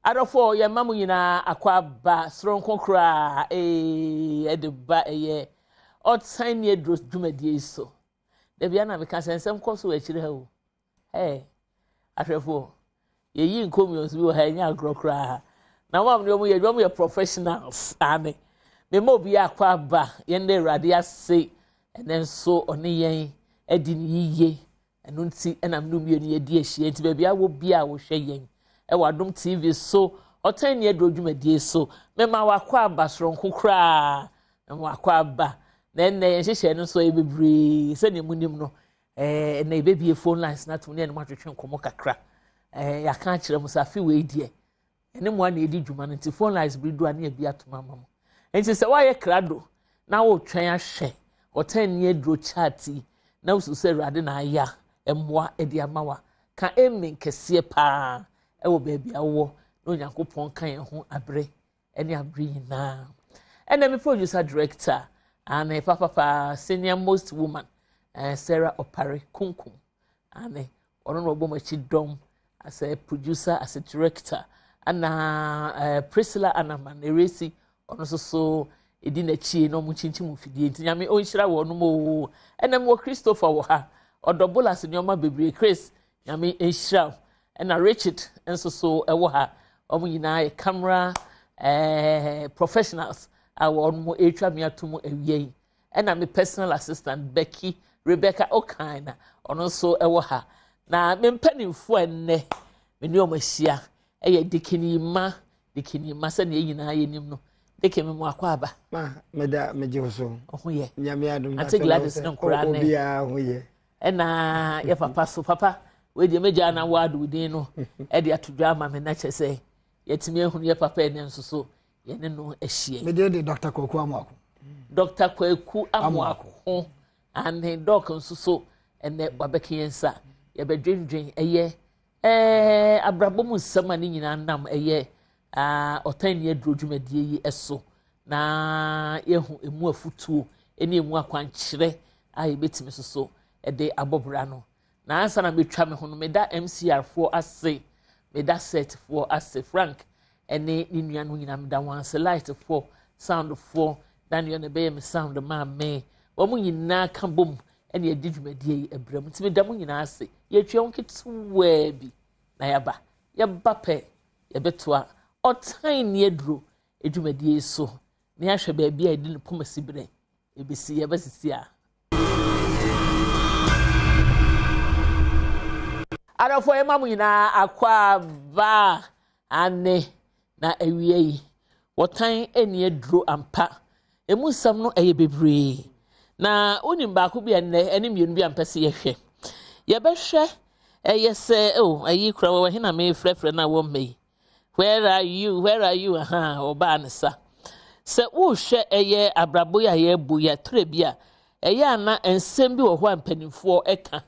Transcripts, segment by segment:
Adɔfoɔ, yɛma mo nyinaa akwaaba soronko koraa ee ɛde ba ɛyɛ Ɔtan Ne Aduro dwumadie yi so. Da bia na meka sɛ nsɛm kɔ so wɔ akyire ha o. Hey, ahwɛfoɔ, yɛyi nkɔmions bi wɔ ha ɛnyɛ agorɔ koraa. Na wɔn a wɔn yɛ adwuma wɔn yɛ professionals ane. Mema obi akwaaba yɛn da Awurade ase ɛnɛ nso ɔne yɛn adi ne yiye. Ɛno nti na me ne wo mmienu yɛadi ahyia. Nti baabi a wɔ biara a wohwɛ yɛn wɔ Adom TV so, Ɔtan Nni Aduro dwumadie so, mema wakɔ aba soronko koraa. Mema wakɔ aba. Na ɛnnɛ yɛn nhyehyɛe no nso ɛyɛ bebree sɛdeɛ munim no. Ɛɛ ɛnna yɛbɛbie phone lines no atom ne yɛne mo atwetwe nkɔmmɔ kakra. Ɛɛ yɛaka akyerɛ mo sɛ afe wei deɛ Ɛne mo a na edi dwuma no nti phone lines bere du a ne yɛbi atom ama mo. Nti sɛ woayɛ krado na woretwɛn ahwɛ ɔtɛn ne aduro chat yi na wosu sɛ Awurade na ayɛ a mmoa de ama wa ka amen kɛseɛ paa ɛwɔ baabi a wowɔ na Onyankopɔn ka yɛn ho abere ne abere nyinaa. Ɛnna me producer director ane papapaa senior most woman eh, Sarah Opare Kunkum ane Ɔno na ɔbɔ m'akyi dɔm as a producer, as a director. Ɛna eh, Priscilla Anaman Eresi, ɔno nso so ɛdi n'akyi na ɔmo kyinkyim mfidie nti nyame ɔnhyira wɔn mo oo. Ɛna mewɔ Christopher wɔ ha, ɔdɔ bolas nneɛma bebree. Chris, nyame nhyira wo. Ɛna Richard nso so ɛwɔ ha. Wɔn nyinaa yɛ camera eh, professionals a wɔn mo ɛretwa me ato mu awia yi. Ɛna me personal assistant Becky Rebecca Okan na ɔno nso ɛwɔ ha. Na me mpanimfoɔ a nnɛ me ne wɔn ahyia ɛyɛ Dikinima Dikinima sɛnea yɛn nyinaa yɛnim no. Dikin me mu akɔ aba. Ma meda megye wo so. Ɔho yɛ. Nyame adom. Ante Gladys ne nkoraa ne. Obiara ho yɛ. Ɛna yɛ papa so papa wei deɛ mɛgya na waado din no ɛde ato dwa ama me na kyɛ sɛ yɛtumi ahunu yɛ papa ɛnɛ nso so yɛne no ahyia. Me din de Dr. Kwaku Amoako. Dr. Kwaku Amoako ane dɔk nso so ɛnɛ wabɛka yɛn nsa yɛbɛdwendwen ɛyɛ ɛɛ abrabɔ mu nsɛm a ne nyinaa nam ɛyɛ ɔtan ni aduro dwumadie yi ɛso na yɛhu emu afutuo ɛne emu akwankyerɛ a yɛbɛtumi nso so ɛde abɔ bra no. Na ansa na metwa me ho no, meda MCR foɔ ase, meda set foɔ ase, Frank ɛne ne nua no nyinaa meda wɔn ase, light foɔ, sound foɔ, Daniel na ɛbɛyɛ me sound maa me, wɔn nyinaa ka bom ɛne ɛdi dwumadie yi ɛbrɛ mu, nti meda mo nyinaa ase. Yɛtwa ho ketewaa bi na yɛaba, yɛba pɛ yɛbɛtoa ɔtan ne aduro dwumadie yi so na yɛahwɛ baabi a yɛde ne poma si berɛ ɛbɛsi yɛbɛsisi a. Adɔfoɔ yɛma mo nyinaa akwaaba ane na awia yi wɔtan ani aduro ampa emu nsɛm no ɛyɛ bebree na wonim baako bi a nnɛ ɛne mmienu bi a mpɛ sɛ yɛhwɛ yɛbɛhwɛ ɛyɛ sɛ oh ayi kura wɔ he na mefrɛfrɛ no a wɔmma yi Where are you? Where are you? Aha, ɔbaa ne sa. Sɛ wohwɛ ɛyɛ abrabɔ yi a yɛrebɔ yi a, twerɛ bi a, ɛyɛ a na nsɛm bi wɔ hɔ a mpanimfoɔ ka.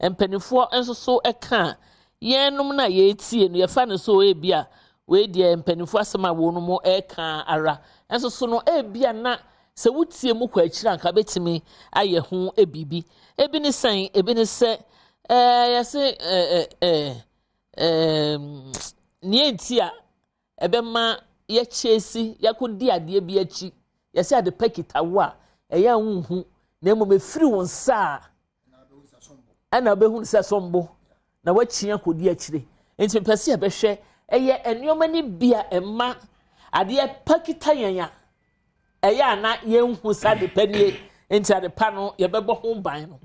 Mpanimfoɔ nso so ka a, yɛnom no a yɛretie no, yɛfa no sɛ ebi a wei deɛ mpanimfoɔ asɛm a wɔnom reka ara. Nso so no, ebi a na sɛ wotie mu kɔ akyiri anka bɛtumi ayɛ ho biribi. Ebi ne sɛn? Ebi ne sɛ, ɛɛ yɛse ɛɛ ɛɛ Ɛɛm, nea enti a ɛbɛma yɛakyɛsi, yɛakɔdi adeɛ bi akyi, yɛsɛ ade pa kita wo a, ɛyɛ a wonhu, na mmom ɛfiri wo nsa a, ɛna wobɛhunu sɛ sombo na woakyi akɔdi akyire. Nti mepɛ sɛ yɛbɛhwɛ ɛyɛ nneɛma no bi a ɛma adeɛ pa kita yɛn a, ɛyɛ a na yɛnhu sɛ ade pa nie, nti ade pa no yɛbɛbɔ ho ban no.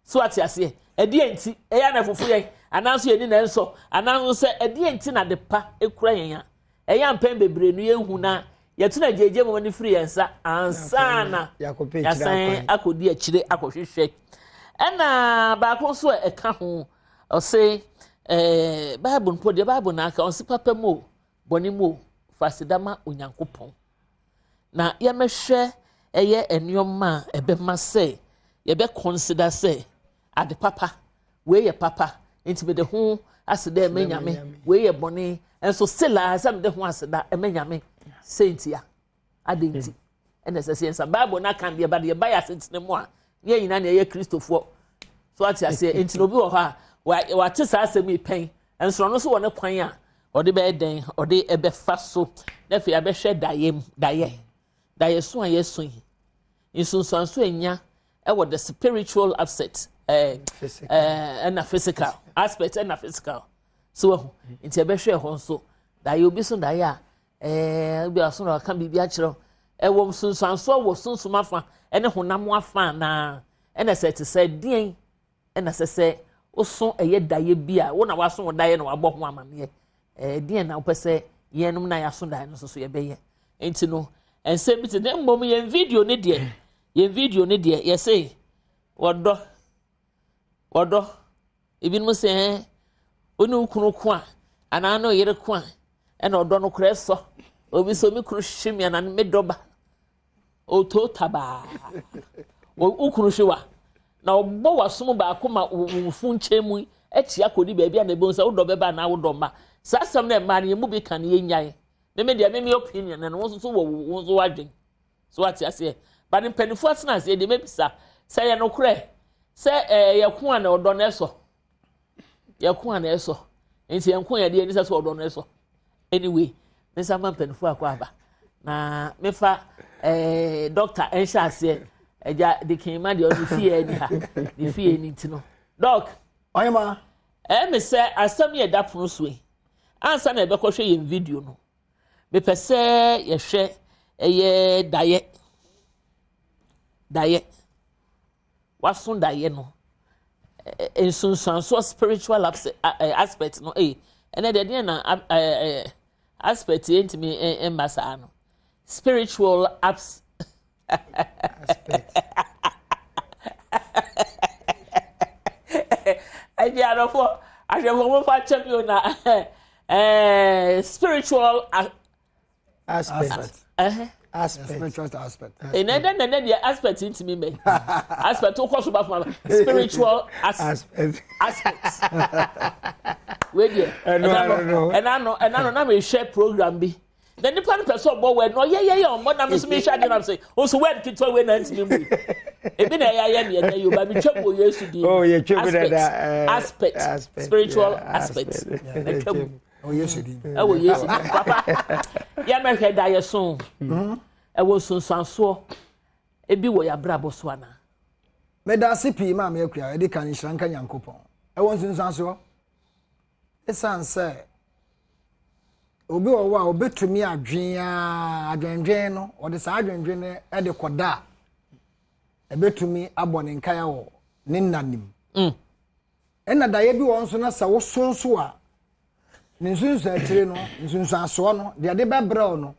So ate aseɛ? Ɛdeɛ nti ɛyɛ a na ɛfofo yɛn anaa nso yɛni na ɛnsɔ anaa nso sɛ ɛdeɛ nti na ade pa kura yɛn a ɛyɛ a mpɛn bebree no yɛnhu na yɛto no agyegye ma no firi yɛn nsa ansa na yɛasan akɔdi akyire akɔhwehwɛ. Ɛna baako nso a ɛka ho ɔse ɛɛ Bible mpo deɛ Bible na aka ɔse papa mu o bɔne mu o fa aseda ma Onyankopɔn. Na yɛmɛhwɛ ɛyɛ nneɛma a ɛbɛma sɛ yɛbɛ consider sɛ ade papa wei yɛ papa nti mede ho aseda ɛmɛ nyame wei yɛ bɔne nso still a sɛ mede ho aseda ɛmɛ nyame sɛ ntia ade nti ɛna ɛsɛ sɛ yɛnsa bible no aka deɛ ba deɛ ba yɛ asetena mu a ne yɛn nyinaa na ɛyɛ kristofoɔ so ate aseɛ nti na obi wɔ hɔ a wate saa asɛm yi pɛn nso ɔno nso wɔ ne kwan a Ɔde bɛyɛ dɛn? Ɔde ɛbɛfa so. Na afei abɛhwɛ daeɛ mu, daeɛ. Daeɛso a yɛso yi, nsunsuanso a ɛnya ɛwɔ the spiritual upset ɛɛ ɛna physical aspect ɛna physical. So wahu nti ɛbɛhwɛ ɛhɔ nso daeɛ obi so daeɛ a ɛɛ obi aso na ɔka biribi akyerɛ ɛwɔ nsunsuansoɔ wɔ sunsum afa ɛne honam afa anaa ɛna sɛ ɛte sɛ deɛn ɛna sɛ sɛ woso ɛyɛ daeɛ bi a wo na waso wo daeɛ na wabɔ ho amaneɛ ɛɛ deɛn na wopɛ sɛ yɛnom na yɛaso daeɛ no nso so yɛbɛyɛ nti no nsɛm bi te ne mmom yɛn video ne deɛ yɛn video ne deɛ yɛse wɔdɔ wɔdɔ ebinom sɛ ɛɛ wo ne wo kunu ko a anaa ne yere ko a ɛna ɔdɔ no korɛ sɔ obi sɛ omi kunu hwehwɛ mi anaa me dɔ ba Otoo tabaa. Wo kunu hwe wa na ɔbɔ w'asom baako ma wo mfu nkyɛn mu akyia kɔdi baabi a na ɛbɛhu sɛ wodɔ bɛba anaa wodɔ mma. Saa asɛm no mmaa no yɛn mu bi ka no yɛnyae. Meme deɛ meme opinion no wo nso so wɔ wo nso w'adwen. So wate aseɛ. Ba ne mpanimfoɔ atena aseɛ deɛ mɛbisa sɛ yɛ nokorɛ sɛ ɛɛ yɛko a na ɔdɔ no ɛsɔ. Yɛko a na ɛsɔ. Nti yɛn ko yɛ deɛ ɛni sɛ sɛ ɔdɔ no ɛsɔ. Anyway, me nsa ma mpanimfoɔ akɔ aba na mefa ɛɛ eh, dɔkta nhyɛ aseɛ ɛgya de kan ma deɛ ɔne fie ani ha ne fie ni ti no dɔk. Ɔyɛma. Ɛyɛ me sɛ asɛm yɛ da pono so yi ansa na yɛbɛkɔhwɛ yɛn video no mepɛ sɛ yɛhwɛ ɛyɛ daeɛ daeɛ. Waso daeɛ no nsunsuansoɔ spiritual aspect no ee ɛnɛ deɛ deɛ na aspect yɛ ntumi mma saa no spiritual apps. Aspect. Ɛdi adɔfo ahwɛfo mo fa kyɛ mi o na ɛɛ spiritual. aspect aspect spiritual aspect ɛnɛ dɛ nɛnɛ deɛ aspect ntumi mɛ aspect wokɔ so ba fama spiritual aspect aspect wei deɛ ɛna no ɛna no na mehwɛ program bi na nipa no pɛ sɛ ɔbɔ word na ɔyɛ yɛ yɛ ɔmmɔ na me so mehwɛ adeɛ nam sɛ nso word ketewa wei na ntumi mu ebi na ɛyɛ ayɛ neɛ dɛ yoba metwa mu wɔ yesu din oh, aspect aspect spiritual aspect ɛtwa mu ɛwɔ yesu din ɛwɔ yesu din papa yɛmɛhwɛ da yɛ so mm-hmm. ɛwɔ nsunsuansoɔ ebi wɔ yɛabrabɔ so anaa. meda ase pii maa me akua ɛde kan nhyira nka nyankopɔn ɛwɔ nsunsuansoɔ ɛsiane sɛ obi wɔ hɔ a obetumi adwen a adwendwen no ɔde saa adwendwen no ɛde kɔda a ɛbɛtumi abɔ ne nkaeɛ wɔ ne nna nim mm. Ɛna daeɛ bi wɔ hɔ nso na sɛ woso nso a, ne nsunsuan akyire no, nsunsuansoɔ no, deɛ ɛde bɛbrɛ wo no,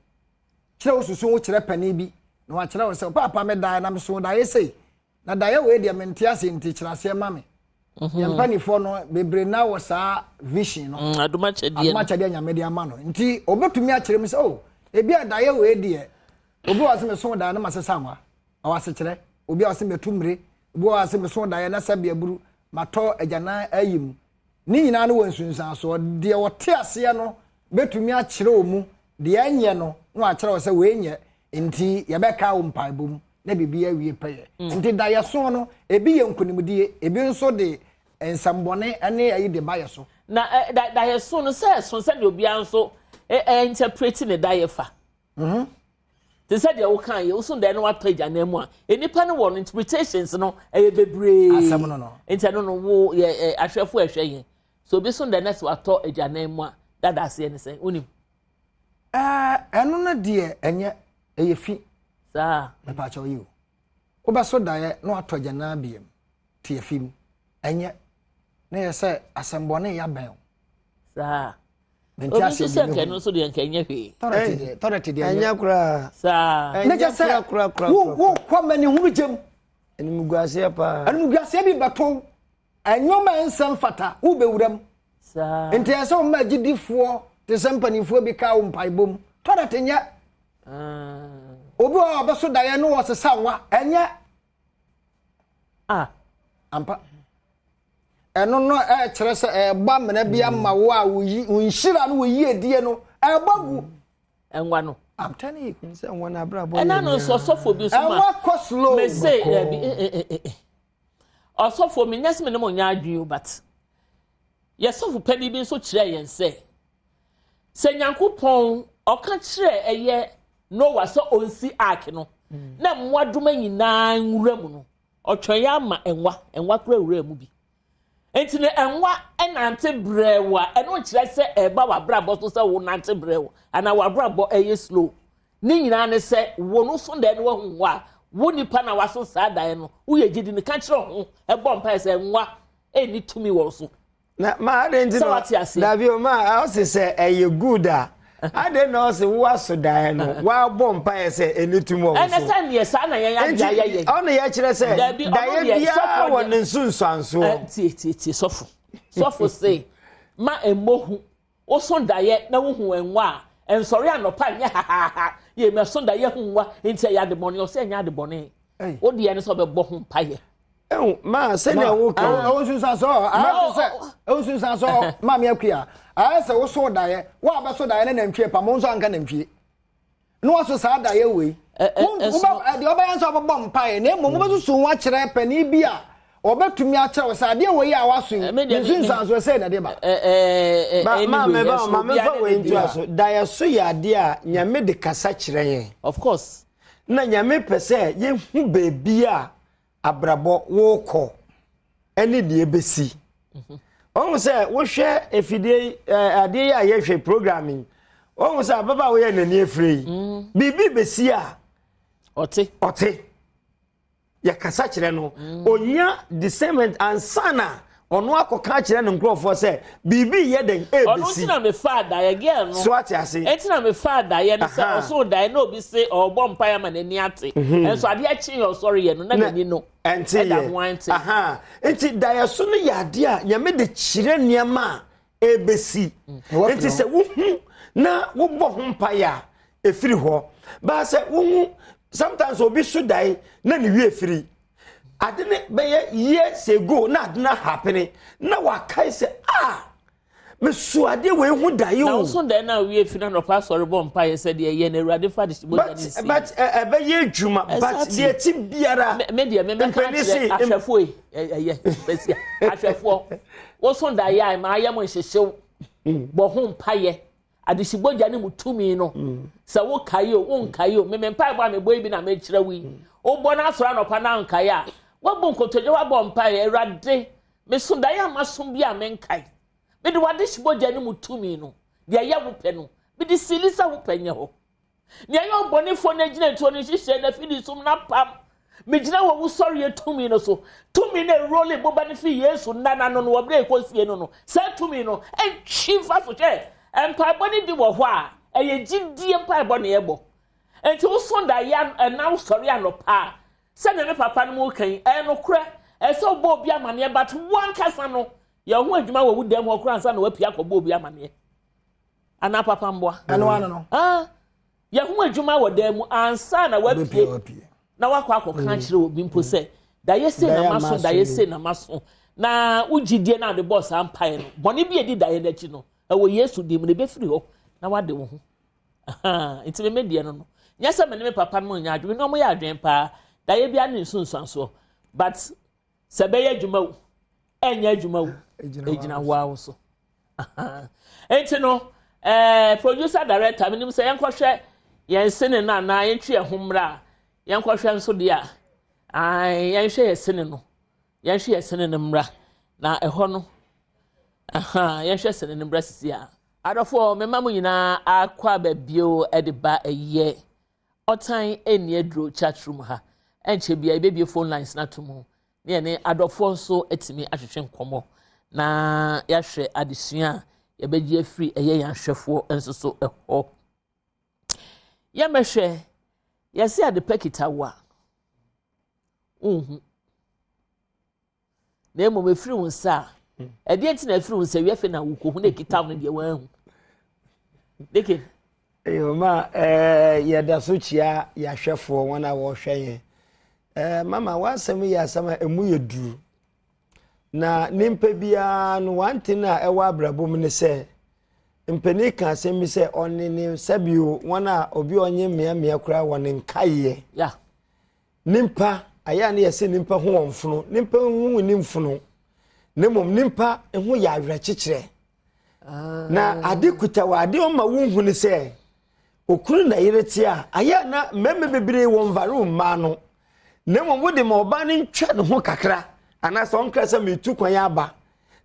kyerɛ wo susu wo kyerɛ panin bi na wakyerɛ wo sɛ, paapa me daeɛ na meso daeɛ sei, na daeɛ wei deɛ mente ase nti kyerɛ aseɛ ma me. Mhm. Yɛn mpanimfoɔ no bebree na wɔ saa vision no. Mm, adomakyɛdeɛ adomakyɛdeɛ nyame de ama no nti obetumi akyerɛ mu sɛ oh ebi a daeɛ wei deɛ obi wɔ sɛ meso daeɛ na masesa nwa Ɔwɔ asekyerɛ. Obi a ɔse matu mmire, obi wɔ hɔ a ɔse meso daeɛ na sɛbe aburu, matɔ agyanan ayi mu. Ne nyinaa no wɔ nsunsuansoɔ. Deɛ ɔte aseɛ no bɛtumi akyerɛ wo mu deɛ ɛnyɛ no na wakyerɛ wo sɛ wei nyɛ nti yɛbɛka wo mpaebɔ mu na biribi awie pɛyɛ. Mm. Nti daeɛso no, ebi yɛ nkonimdie, ebi nso de nsɛmbɔne ne ayi de ba yɛ so. Na daeɛso no sɛ ɛso sɛdeɛ obiara nso interpret ne daeɛ fa. Mhm. Te sɛ deɛ woka yɛ woso dan no watɔ agya nan mu a nnipa no wɔ no interpretations no ɛyɛ bebree. Asɛm no no. Nti ɛno no wo yɛ ɛ ahwɛfo ɛhwɛ yɛn. So obi so dan no sɛ watɔ agya nan mu a dada aseɛ ne sɛn wonim. Ɛɛ ɛno no deɛ ɛnyɛ ɛyɛ fi. Saa. Mepaakyɛw yi o. Wobɛso daeɛ na watɔ agya nan biem te afi mu ɛnyɛ na yɛ sɛ asɛmbɔne yɛ abɛn o. Saa. Obi nso sɛ nka ɛno nso deɛ nka ɛnyɛ hwee. Tɔrɛte deɛ ɛnyɛ koraa. Saa. Ne kyɛ sɛ wo wo kɔ mɛ ne hunu gyem. Animguaseɛ paa. Animguaseɛ bi bɛto ɛnneɛma ɛnsɛ mfata wo bɛwura mu. Saa. Nti ɛsɛ wɔn agyidifoɔ te sɛ mpanimfoɔ bi ka wo mpaebɔ mu. Tɔrɛte nyɛ. Ah. Obi wɔ hɔ a ɔbɛso daeɛ ne ɔsesa nwa ɛnyɛ. Ah. Ampa. Ɛno no ɛkyerɛ sɛ ɛbɔ amena bi ama wo a wo nhyira no wo yiedie no ɛbɔ gu. Ɛnwa no. I'm telling you. Sɛ nwa no abrabɔ yɛ Ɛna no nso ɔsɔfo bi nso ma. Ɛnwa kɔ slow. Mese ɛbi ɔsɔfo mi nyɛ sɛ mi ne mo nyɛ adwene o but yɛ sɔfo panyin bi nso kyerɛ yɛn sɛ. Sɛ Nyankopɔn ɔka kyerɛ ɛyɛ Noah sɛ ɔnsi ark no na mmoadoma nyinaa nwura mu no, ɔtwɛn ama nwa, nwa kora wuraa mu bi. Nti no nwa nante brɛɛw a, ɛno nkyerɛ sɛ ɛba w'abrabɔ so sɛ wo nante brɛɛw anaa w'abrabɔ ɛyɛ slow. Ne nyinaa ne sɛ wo no so daeɛ no wahu nwa a, wo nipa na waso saa daeɛ no, woyɛ gyidi no ka kyerɛ ho, ɛbɔ mpaeɛ sɛ nwa ɛnni tumi wɔ so. Na ma adɛn nti Sɛ na wate aseɛ. dabi o ma ɔse sɛ ɛyɛ good a adɛn na ɔse wo aso daeɛ no woabɔ mpaeɛ sɛ ɛni tum wɔ wo Ɛnɛ so sɛ neɛ saa na yɛn adeɛ nti ayɛ yɛn. ɔno yɛkyerɛ sɛ Dabi, ɔno daeɛ deɛ, biara sɔfoɔ wɔ deɛ- ne nsunsuansoɔ Eh, tie tie tie sɔfo sɔfo se ma ɛmmɔ hu woso daeɛ na wohu nwa a ɛnsɔre anɔpa nyɛ hahaha yɛ mɛso daeɛ hu nwa nti ɛyɛ adebɔne ɔsɛ ɛnyɛ adebɔne wo deɛ ne sɛ ɔbɛbɔ ho mpaeɛ Ehu maa sɛnea wo kan. Ɛwɔ nsunsuanso ayɛ te sɛ ɛwɔ nsunsuanso maame akua ayɛ sɛ woso daeɛ wo a bɛso daeɛ ne nantwie pa mo nso anka nantwie na waso saa daeɛ wei deɛ ɔbɛyɛ nso ɔbɛbɔ mpaeɛ na mmom wobɛsusu ho akyerɛ panin bi a ɔbɛtumi akyerɛ wo sɛ adeɛ wei a waso yi ne nsunsuanso sɛ na ɛde ba. Maame ba maame fa wei ntoa so daeɛ so yɛ adeɛ a nyame de kasa kyerɛ yɛn. Of course. Na nyame pɛ sɛ yɛhu baabi a abrabɔ wokɔ ɛne deɛ ɛbɛsi ɔhu sɛ wohwɛ afidie yi adeɛ yi a yɛhwɛ program yi ɔhu sɛ ababaawa yɛ n'ani afire yi mm. biribi bɛsi a ɔte ɔte yɛkasa kyerɛ no mm. ɔnya discernment ansa na ɔno akɔka akyerɛ ne nkurɔfoɔ sɛ biribi yɛ dɛn ɛbɛsi ɔno nti na mefa adaeɛ girl no so ate ase ɛnti na mefa adaeɛ no sɛ ɔso daeɛ na obi se ɔbɔ mpaeɛ ama n'ani ate mhm. ɛnso adeɛ kye yɛ ɔsɔre yɛ no na n'ani no ɛnte ɛda ho ante aha nti daeɛso no yɛ adeɛ a nyame de kyerɛ nneɛma a ɛbɛsi mm. nti sɛ wohu na wobɔ ho mpaeɛ a ɛfiri hɔ baa sɛ wohu sometimes obi so dae na ne wie firi ade ne bɛyɛ years ago na ade no ahapene na wakae sɛ ah meso adeɛ wei ho daeɛ o. Na woso daeɛ na awie fi na nɔpa asɔre bɔ mpaeɛ sɛ deɛ ɛyɛ no awurade fa de mogya no nsi. But ɛbɛyɛ adwuma but deɛ ɛte biara. Me deɛ me mɛka akyerɛ ahwɛfoɔ yi ɛyɛ bɛsi ahwɛfoɔ woso daeɛ a ɛma ayɛ mo nhyehyew bɔ ho mpaeɛ Adehyebɔgya no mu tumi no, sɛ wokae o, wonkae o, me me mpaebɔ a mebɔ yi bi na mekyerɛ wo yi. Wobɔ no asɔre anɔpa na ankae a, woabu nkotodwe woabɔ mpae, Awurade, meso daeɛ a maso bi a menkae. Mede w'adehyebɔgya no mu tumi no, deɛ ɛyɛ wo pɛ no, mede siili sɛ wo pɛ nyɛ hɔ. Nea ɛyɛ ɔbɔnefoɔ no agyinatuo no nhyehyɛɛ n'afidi som n'apam. Megyina wɔ wusɔreɛ tumi no so. Tumi no a ɛrole boba no firi Yesu nna no ano no wɔ berɛ a ɛkɔsie no no, saa tumi no ntwi mfa so. Hwɛ, mpaebɔ no bi wɔ hɔ a, ɛyɛ gyidie mpaebɔ na yɛbɔ. Enti woso daeɛ ɛna wosɔre anɔpa a, sɛdeɛ me papa no mu reka yi, ɛyɛ nokorɛ, ɛsɛ sɛ wobɔ obi amaneɛ, but wo ankasa no, yɛ wo ho adwuma wɔ wo dan mu hɔ koraa ansa na woapue akɔbɔ obi amaneɛ. anaa papa mboa. ɛno ano no. Ah, yɛ ho adwuma wɔ dan mu ansa na wapue na wakɔ akɔka mm. akyerɛ obi mpo sɛ daeɛ sei na maso daeɛ sei na maso na wogye die na ade bɔɔ saa mpaeɛ no bɔne bi a ɛdi daeɛ no akyi no ɛwɔ yesu din mu na ɛbɛfiri hɔ na wade wo ho nti me medeɛ no no nyɛ sɛ me ne me papa no nyɛ adwene ne ɔmo yɛ adwene paa daeɛ bi ne nsunsuansoɔ but sɛ ɛbɛyɛ adwuma o ɛnyɛ adwuma o ɛgyina wo ara wo so nti no ɛɛ eh, producer director menim sɛ yɛnkɔhwɛ yɛn sene no anaa yɛntwe yɛn ho mmra a yɛnkɔhwɛ nso deɛ a yɛnhwɛ yɛn sene no yɛnhwɛ yɛn sene no mmra na ɛhɔ no yɛnhwɛ sene no mmra sisi a adɔfoɔ mema mo nyinaa akɔ aba bio de ba ɛyɛ Ɔtan nni aduro chat room ha. Ɛnkyɛ biara yɛbɛbie phone lines no ato mu na yɛne adɔfoɔ nso atumi ahwehwɛ nkɔmmɔ na yɛahwɛ adesua a yɛbɛgye afiri ɛyɛ yɛn ahwɛfoɔ nso so hɔ. Yɛmmɛhwɛ, yɛse adepa kita wo a, wonhu. na mmom efiri wo nsa a ɛdeɛ nti na efiri wo nsa wiafe na wokɔ hu na ekita wo no deɛ wɔahu deke. Yoma ɛɛ yɛda so kyia yɛahwɛfoɔ wɔn a wɔrehwɛ yɛn ɛɛ mama w'asɛm yɛ asɛm a emu yɛ duru na nipa biara no one thing a ɛwɔ abrabɔ mu ne sɛ mpanin ka asɛm bi sɛ ɔne ne sɛbio wɔn a obi ɔnye mmeammea koraa wɔ ne nkaeɛ. Yeah. Nimpa, ayɛ a ne yɛsɛ nimpa ho wɔ mfono. Nimpa ho nni mfono. Na mmom nimpa ho yɛ awerɛkyekyerɛ. Na ade kuta wɔ ade ɔma wohu ne sɛ okunu na yere te a ayɛ na mmarima bebree wɔ mvare mmaa no na mmom wode ma ɔbaa no ntwa ne ho kakra anaasɛ ɔnkra sɛ metu kwan aba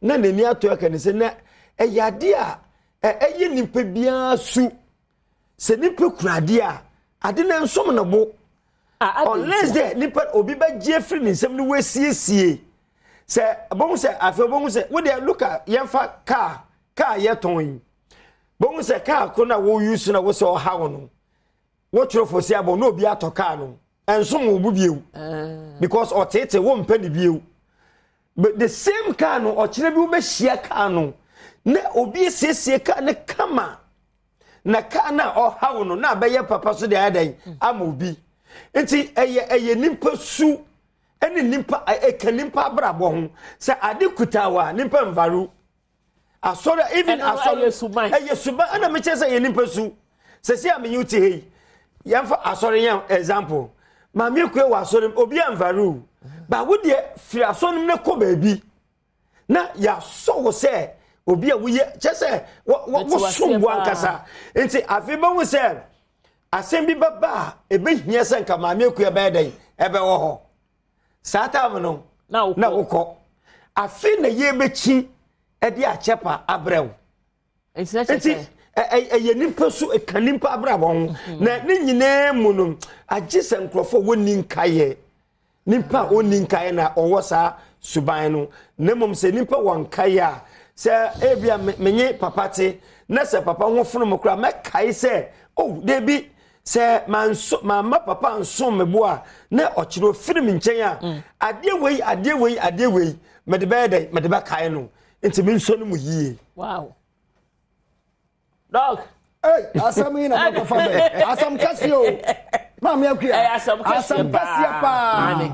na n'ani ato aka ne sɛ na ɛyɛ ade a ɛyɛ nipa biara su sɛ nipa kura adeɛ a ade no nsom ne bo unless dɛ nipa obi bɛgye afiri ne nsam no wasiesie sɛ bohu sɛ afei bohu sɛ wo deɛ look at yɛmfa kaa kaa yɛtɔn yi bohu sɛ kaa ko na wo use na wo sɛ ɔha wo no wotwerɛ fo si abɔ na obi atɔ kaa no ɛnsom wo bo bio eh. because ɔtete wo mpɛ ne bio but the same car no ɔkyerɛ bi wobɛhyia kaa no na obi asiesie kaa no kama na kaa no a ɔhaw no na abɛyɛ papa so de ayɛ dɛn mm. ama obi nti ɛyɛ ɛyɛ nipa su ɛne nipa ɛka nipa abrabɔ ho sɛ ade kuta wa nipa nvaru asɔre even asɔre ɛyɛ suban ɛna mekyɛ sɛ ɛyɛ nipa su sɛsi a menyi ti ha yi yɛmfa asɔre yɛn example maame ekue wɔ asɔre mu obi anvaru baako deɛ firi asɔre mu ne kɔ baabi. na yɛasɔ wo sɛ obi a woyɛ kyɛ sɛ wosom bo ankasa nti afei bɛhu sɛ asɛm bi bɛba a ɛbɛhia sɛ nka maame akua bɛyɛ dɛn ɛbɛwɔ hɔ saa tam no na wokɔ afei na yɛbɛkyi ɛde akyɛ pa abrɛ wo nti ɛyɛ nipa so ɛka nipa abrabɔ ho mhm. na ne nyinaa mu no agye sɛ nkurɔfoɔ wɔnni nkaeɛ nipa a ɔnni nkaeɛ na ɔwɔ saa suban no na mmom sɛ nipa wɔ nkaeɛ a sɛ ebia menye papa te na sɛ papa ho fono mu koraa mɛkae sɛ oh debi sɛ manso mamma papa nso me bo a na ɔkyerɛ ofiri me nkyɛn a mm. adeɛ wei adeɛ wei adeɛ wei mede bɛyɛ dɛn mede bɛkae no nti mensɔ no mu yie. Wow. Dog. Hey, asɛm yi na mɔkɔfa bɛ. Asɛm kɛseɛ o. Maame Akua. Ɛyɛ asɛm kɛseɛ paa.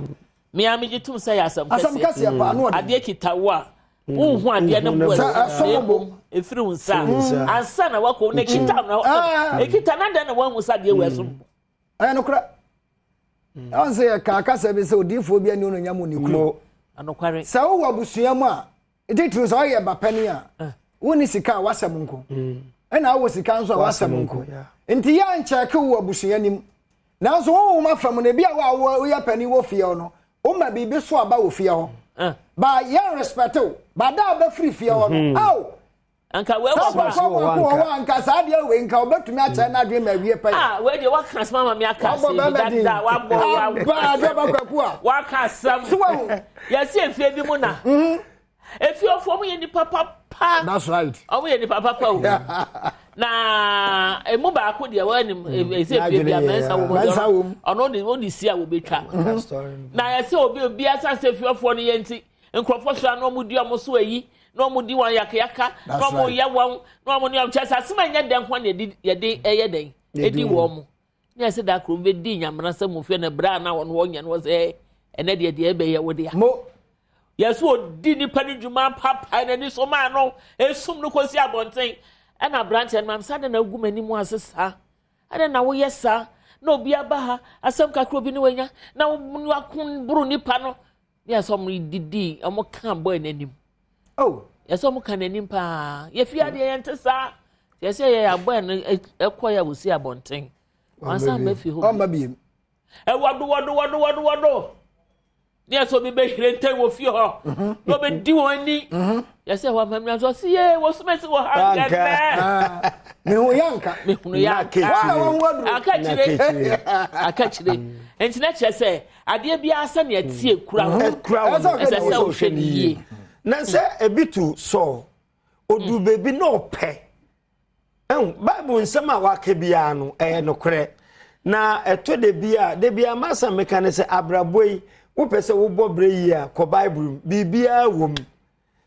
Mea megye tom sɛ ɛyɛ asɛm kɛseɛ. Asɛm kɛseɛ paa. No adeɛ kita wo a wonhu adeɛ no bo ɛsɛ mmom ɛfiri wo nsa ansa na wakɔ na ɛkita no ɛkita na dɛn na woahu sɛ adeɛ wɔ ɛso bo. Ɛyɛ nokorɛ. Ɛwɔn sɛ yɛka akasa bi sɛ odiifoɔ bi ani onyam wɔ ne kuro. Sɛ wowɔ abusua mu a titiriw sɛ ɔyɛ ba panin a eh. wonni sika a wasɛm nko mm. ɛna awɔ sika nso a wasɛm nko nti yɛ ankyɛke wo abusua nim nanso honhom afa mu no ebi a wo a woyɛ panin wɔ fie hɔ no woma biribi so aba wɔ fie hɔ eh. ba yɛn respect wo ba da a bɛfiri fie hɔ no mm-hmm. aw Anka wei wɔ hɔ a. Saa papa baako wɔ hɔ a anka saa adeɛ wei nka ɔbɛtumi akyerɛ n'adwene ma awie pɛyɛ. Ah wei deɛ waka asɛm ama me aka asɛm bi dada wabɔ wa. Aba adeɛ ba kwaku a. Waka asɛm. So wahu. Yɛsi efie bi mu na. Mhm. Efie ɔfo ɔmo yɛ nipa papa. That's right. Ɔmo yɛ nipa papa o. Na emu baako deɛ wɔn anim esi efie bi a mɛnsa wɔ mu. Ɔno de ɔde si a wɔbɛtwa. Mhm. Na yɛsɛ obi obi asan sɛ efie ɔfoɔ no yɛ nti nkurɔfoɔ soro ano ɔmo di ɔmo so ayi. na wɔn di wɔn yakayaka na wɔn yɛ wɔn na wɔn ne wɔn kyɛ sɛ asɛm a ɛnyɛ dɛn ho na yɛde yɛde ɛyɛ dɛn ɛdi wɔn mo ne ɛsɛ da koro bɛ di nyamena sɛ mo fie na bere a na wɔn wɔn nyɛ no sɛ ɛnɛ deɛ deɛ ɛbɛyɛ wo dea yɛsɛ odi nipa ne dwuma papa n'ani so maa no esum no kɔsi abɔnten ɛna aberanteɛ no maame sɛ adɛn na agu m'anim ase saa adɛn na woyɛ saa na obi aba ha asɛm kakra obi ne wanya na wako boro nipa no Ne yɛ sɛ ɔmo didi ɔmo ka bɔɛ n'anim. Oh. Yɛ sɛ ɔmo ka n'anim paa. Yɛfi adeɛ yɛn te saa. Yɛ sɛ yɛ abɔɛ no ɛkɔ yɛ wosi abɔnten. Wansan bɛ fi hɔ. Ɔmma biem. Ɛwɔdo wɔdo wɔdo wɔdo wɔdo. Ne yɛ sɛ obi bɛ hire ntɛn wɔ fie hɔ. Mhm. Na ɔbɛ di wɔn ani. Mhm. Yɛ sɛ wɔn amamina nso ɔsi yɛ wɔsomɛ si wɔ ha nkɛnɛ. Ah. Mehu yanka. Mehunu yanka. Wɔn na wɔn ho aduro. Akakyire. Akakyire. Nti na kyerɛ sɛ adeɛ biara sɛnea ɛteɛ kura wo kura wo no ɛsɛ sɛ wohwɛ no yie na sɛ ebi tu sɔɔ odu mm. baabi na ɔpɛ ɛhu bible nsɛm a waka biara no ɛyɛ nokorɛ na ɛtɔ da bi a da bi a masa meka ne sɛ abrabɔ yi wopɛ sɛ wobɔ berɛ yie a kɔ bible mu biribiara wɔ mu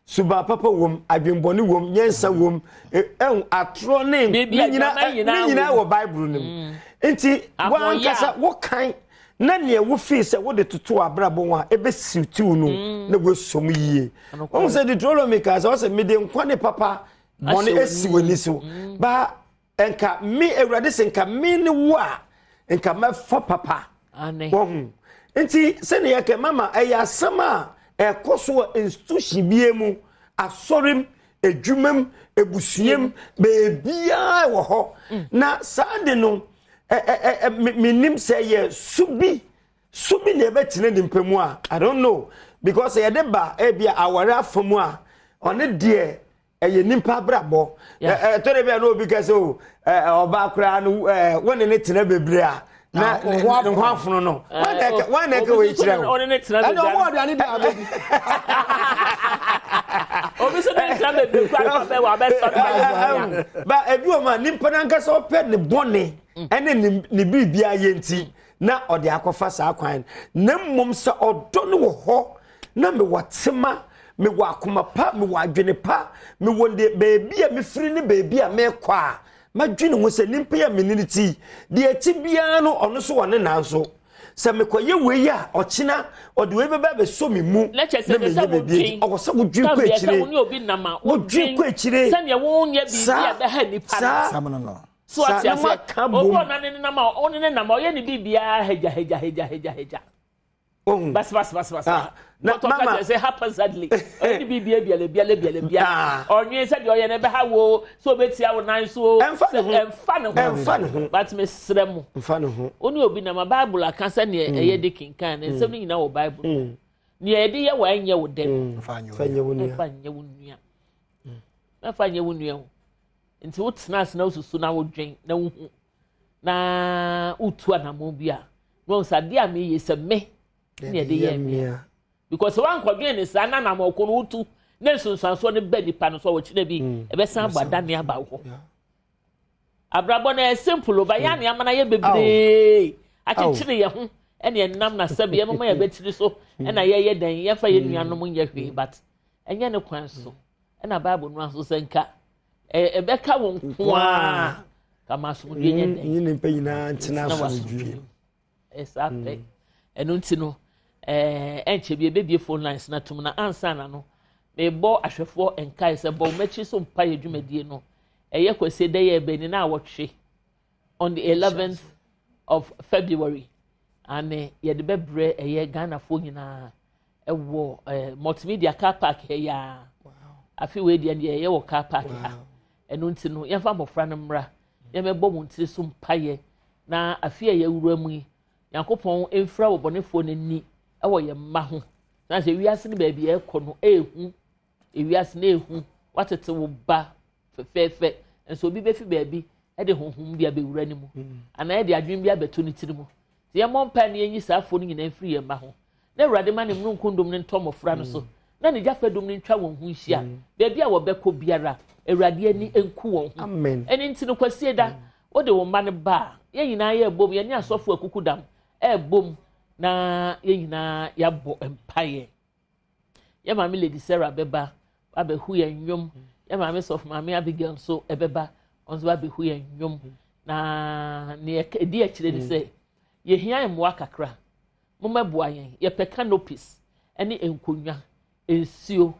Suban papa wom, adwembɔne wom, nyansa wom, ɛhu atorɔ ne ne nyinaa ne nyinaa wɔ Bible no mu. Mm. Nti wankasa wokan na nea wofii sɛ wode toto abrabɔ ho a ɛbɛsiw no mm. na woasom yie. Wɔn sɛ Deuteronomy kaa sɛ ɔsɛ mede nkwa ne papa bɔne asi w'ani so. Mm. Ba Nka me Awurade sɛ nka me ne wo a nka mɛfa papa. Wɔhu. Nti sɛnea yɛka mama ɛyɛ asɛm a ɛkɔ so wɔ institution bia mu, asɔre mu, adwumam, abusuam, baabiara wɔ hɔ. Na saa de no, menim sɛ yɛ su bi su bi na ɛbɛtena nipa mu a, I don't know. Because yɛde ba ebi a aware afa mu a, ɔne deɛ ɛyɛ nipa abrabɔ. Ɛtɔ de bi a na obi kɛ sɛ o ɔbaa koraa no wo ne ne tena bebree a na ne ho afono no. Wɔn na ɛka wei kyerɛ wo. Ɔne ne tena ɛna bebree. ɔmo aduane di abɛdi Obi so ne tena bebree kura no bɛ wɔ abɛsɔ no. Ba ebi wɔ mu a nipa nankasa ɔpɛ ne bɔne ɛne ne ne biribiara yɛ nti na ɔde akɔfa saa kwan no. Na mmom sɛ ɔdɔ no wɔ hɔ na mewɔ tema, mewɔ akoma pa, mewɔ adwene pa, mewɔ de baabi a mefiri ne baabi a mekɔ a, madwene ho sɛ nipa yi a mene no ti yi, deɛ ɛte biara no ɔno so wɔ ne nan so. Sɛ mekɔyɛ wei a, ɔkyena ɔde wei bɛba abɛsɔ me mu Na kyerɛ sɛ na ɛsɛ sɛ menya baabi adi. wodwen. Ɔwɔ sɛ wodwen Tam kɔ bi ɛsɛ akyire. wo ne obi nam a Wodwen wodwen kɔ akyire. sɛdeɛ wonyɛ biribi a Saa, ɛbɛha nipa no. saa. Sam no no. So ate Saa, na aseɛ. moaka Obi bom. wɔ na ne nenam a ɔne ne nam a ɔyɛ ne biribiara hagya hagya hagya hagya hagya. Ohun. Basabasabasa. Ah, na Bɔtɔ ka mama. kyerɛ sɛ haphazardly. Ɔyɛ ne biribiara biala biala biala biala. Ah. Ɔnwen sɛ deɛ ɔyɛ no ɛbɛha wo sɛ ɔbɛtia wo nan so o. Ɛmfa ne Sɛ ho. ɛmfa ne ho. Ɛmfa ne ho. But mesrɛ mo. Mfa ne ho. Wo ne obi nam a Bible aka sɛdeɛ ɛyɛ de kenkan no nsɛm no nyinaa wɔ Bible mu. Nea yɛde yɛ wɔ ɛnyɛ wo dɛ no. Mfa nyɛ Fa nyɛ wo nua. Mfa nyɛ wo nua. Mfa nyɛ wo nua o. Nti wotena ase na wosusu na wodwen na wohu na wotu anammɔn bi a na wɔn sɛ adeɛ a meyɛ sɛ me na yɛde yɛ mmea because wankɔdwen ne saa na anammɔn ko no wotu na nsunsuansoɔ no bɛ nipa no so a wɔkyerɛ bi ɛbɛsan abɔ adane aba wo hɔ abrabɔ no ɛyɛ simple ba yɛ ane amana yɛ bebree akyekyere yɛ ho ɛne ɛnam na sɛbi ɛmoma yɛ bɛtiri so ɛna yɛyɛ dɛn yɛmfa yɛ nuanom nyɛ hwee but ɛnyɛ ne kwan so ɛna bible no aso sɛ nka ɛbɛka wo nko ara kama asomdwe nyɛ dɛn nye nipa nyinaa ntena asomdwe ɛyɛ saa pɛ ɛno nti no ɛnkyɛ bi ebebie phone lines na tum na ansa na no mebɔ ahwɛfoɔ nkae sɛ bɔ wɔn akyi so mpa yɛ dwumadie no ɛyɛ kwasi dɛ yɛ ɛbɛn ni na awɔtwe on the 11th of February ane yɛde bɛbrɛ ɛyɛ Ghanafoɔ nyinaa ɛwɔ ɛɛ multimedia car park ha yi ara afi wei deɛ deɛ ɛyɛ wɔ car park ha ɛno nti no yɛmfa mmɔfra no mmra yɛmɛbɔ wɔn tiri so mpaeɛ na afi a yɛwura mu yi nyankopɔn mfira wɔ bɔnefoɔ n'ani ɛwɔ yɛn mma ho na sɛ wiase no baabi ɛrekɔ no ɛrehu ewiase no ɛrehu watete wo ba fɛfɛɛfɛ nso obi bɛfi baabi ɛde honhom bi abɛwura ne mu anaa ɛde adwene bi abɛto ne tiri mu nti yɛmmɔ mpae na yɛnyi saa afoɔ no nyinaa mfiri yɛn mma ho na awurade ma ne mununkum dum no ntɔ mmɔfra no so mm. na ne gyafa dum no ntwa wɔn ho nhyia mm. baabi a wɔbɛkɔ biara awurade ani nku wɔn ho ɛne nti no kwasie da mm. wode wo mma no ba a yɛn nyinaa yɛ ɛbom yɛne asɔfo akuku dam ɛɛbom na yɛn nyinaa yɛabɔ mpaeɛ yɛ maame lady sarah bɛba abɛhu yɛn nnwom yɛ maame sɔfo maame abigail nso ɛbɛba ɔno nso abɛhu yɛn nnwom na nea ɛdi akyire ne sɛ yɛhia mmoa kakra Mommɛboa yɛn. Yɛpɛ canopies ne nkonnwa, nsuo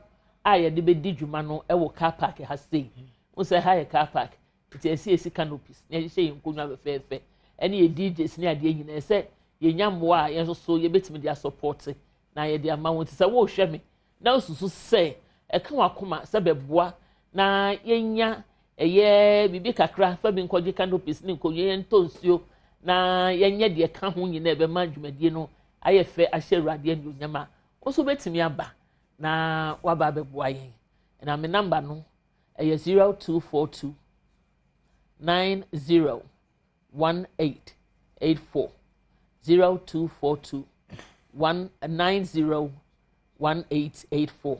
a yɛde bɛdi dwuma no wɔ car park ha sei. Wo sɛ ha yɛ car park, nti ɛsɛ yɛsi canopies na yɛhyehyɛ yɛn nkonnwa fɛfɛɛfɛ ɛne yɛ DJs ne adeɛ nyinaa sɛ yɛnya mmoa a yɛn nso so yɛbɛtumi de asɔpɔte na yɛde ama wɔn. Nti sɛ wohwɛ me na wosusu sɛ ɛka w'akoma sɛ bɛboa na yɛnya ɛyɛ biribi kakra fa bi nkɔgye canopies ne nkonnwa yɛntɔ nsuo na yɛnyɛ deɛ ɛka ho nyinaa ɛbɛma dwumadie no ayɛ fɛ ahyɛ awurade anuonyam a wo nso wobɛtumi aba na waba abɛboa yɛn na me namba no ɛyɛ 0242 90 1884 0242 190 1884